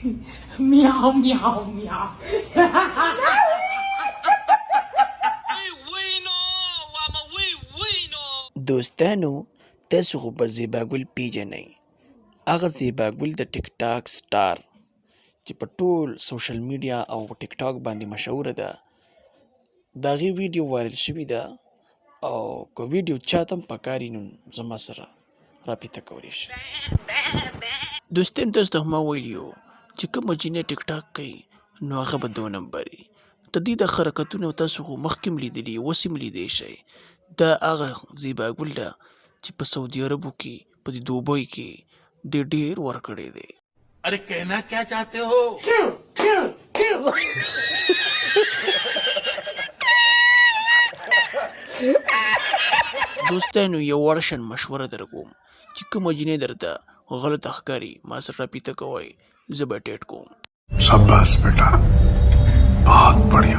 喵喵喵。دوستانو تاسو خو به زیبا ګل پیژنئ، هغه زیبا ګل د ټیک ټاک سټار چې په ټول سوشل میډیا او ټیک ټاک باندې مشهوره ده، د هغې ویډیو وایرل شوې ده او که ویډیو چاته هم پکار وي نو زما سره رابطه کولی شي. دوستان تاسو ته ما ویلي وو چې کومه جینۍ ټیک ټاک کوي نو هغه به دوه نمبر وي. د دې د حرکتونه تاسو خو مخکې هم لیدلي، اوس هم لیدی شئ. دا هغه زیبا ګل ده چې په سعودي عربو کې په دې دوبۍ کې دې ډېر ورکړی دی. ارې کهنا کیا چاهتې هو؟ دوستانو یو وړ شان مشوره درکوم چې کومه جینۍ درته غلطه ښکاري ما سره رابطه کوئ، زه به ټیټ کوم. شاباش بیٹا، بہت بڑھیا۔